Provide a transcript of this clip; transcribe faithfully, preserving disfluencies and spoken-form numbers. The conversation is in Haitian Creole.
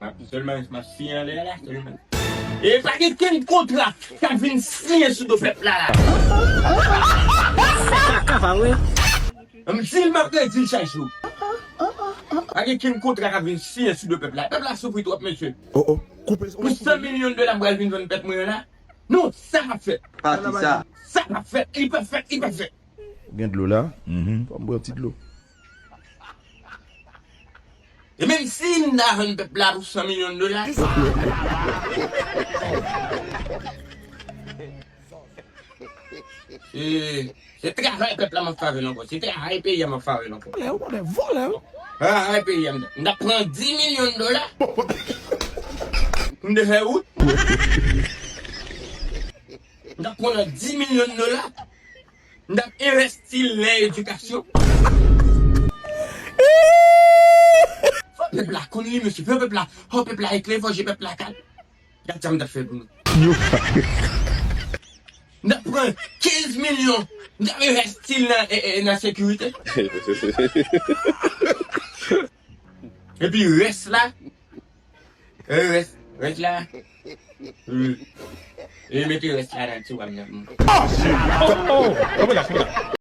M ap, sèlman m ap siyen anlè a la, sèlman. E pa gen kenn kontra k ap vin siyen sou do pèp la la. Kaka pa vre. M di l, m ap redi l chak jou. Pa gen kenn kontra k ap vin siyen sou do pèp la. Pèp la soufri twòp, mesye. Oh, oh. Koupe l. Pou san milyon dola m pral vin vann pèp mwen yo la. Non, sa p ap fèt. Pati sa. Sa p ap fèt. Li p ap fèt. Li p ap fèt. Gen dlo la? Mhm. Fò m bwè yon ti dlo. E menm si m ta vann pèp la pou san milyon dola, e, se travay pèp la m ap fè avè l ankò. Se travay peyi a m ap fè avè l ankò. Vòlè, ou konnen vòlè, wi. Travay peyi a m, m t ap pran dis milyon dola pou m te fè wout. M t ap pran dis milyon dola. M t ap envesti l nan edikasyon. Fò pèp la konn li, mesye. Fò pèp la, fò pèp la eklere, fò je pèp la kal. Gad sa m t ap fè pou nou. M t ap pran kenz milyon, m t ap envesti l nan, e, e, nan sekirite. Epi rès la, e, rès, rès la, hmm. E mete rès la nan tiwa m nan. Oh, shit! Oh, oh, oh, oh, oh, oh.